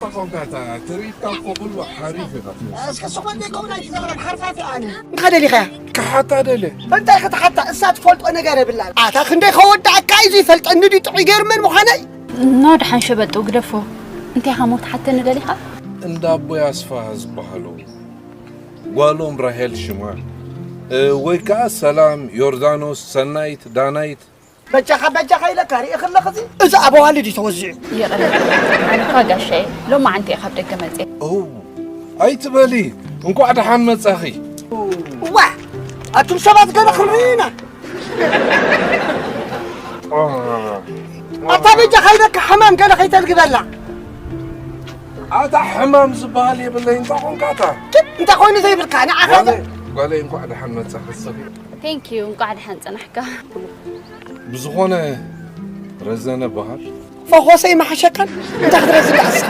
ኾንካታ ትርኢትካ እኮ ኩሉ ሓሪፍ ኢኻ ትመስል። እስኪ ስኾን ዘይከውን ኣይትዛረብ ሓርፋፊ ኣነ። እንካ ደሊኻያ ክሓታ ደለ እንታይ ክትሓታ እሳ ትፈልጦ ነገር የብላ ኣታ ክንደይ ከወዳእካ እዩ ዝፈልጠኒ ድዩ ጥዑይ ገይሩ መን ምዃነይ ኖ ድሓን ሸበጡ ግደፎ። እንታይ ኢኻ ሞ ትሓተኒ ደሊኻ? እንዳ ኣቦይ ኣስፋሃ ዝበሃሉ ጓሎም ራሄል ሽማ እ፣ ወይ ከዓ ሰላም ዮርዳኖስ ሰናይት ዳናይት በጃኻ በጃኻ ኢለካ ርኢ ከለኽ እዚ እዚ ኣብ ኣዋልድ እዩ ተወዚዑ ይቕረ ኣነኳ ጋሻየ ሎማዓንቲ እየ ካብ ደገ መፅየ። ኦ ኣይትበሊ እንኳዕ ደሓን መጻኺ። ዋ ኣቱም ሰባት ገለ ክንርኢ ኢና ኣታ በጃኻ ኢለካ ሕማም ገለ ከይተልግበላ ኣታ ሕማም ዝበሃል የብለይ እንታይ ኾንካታ? እንታይ ኮይኑ ዘይብልካ ንዓኻ ጓለይ ጓለይ እንኳዕ ደሓን መጻኺ ሰኺ Thank you እንቋዕ ደሓን ጸናሕካ። ብዝኾነ ረዘነ በሃል ፈኾሰይ መሓሸካን እንታይ ክትረዝእ ኣስኻ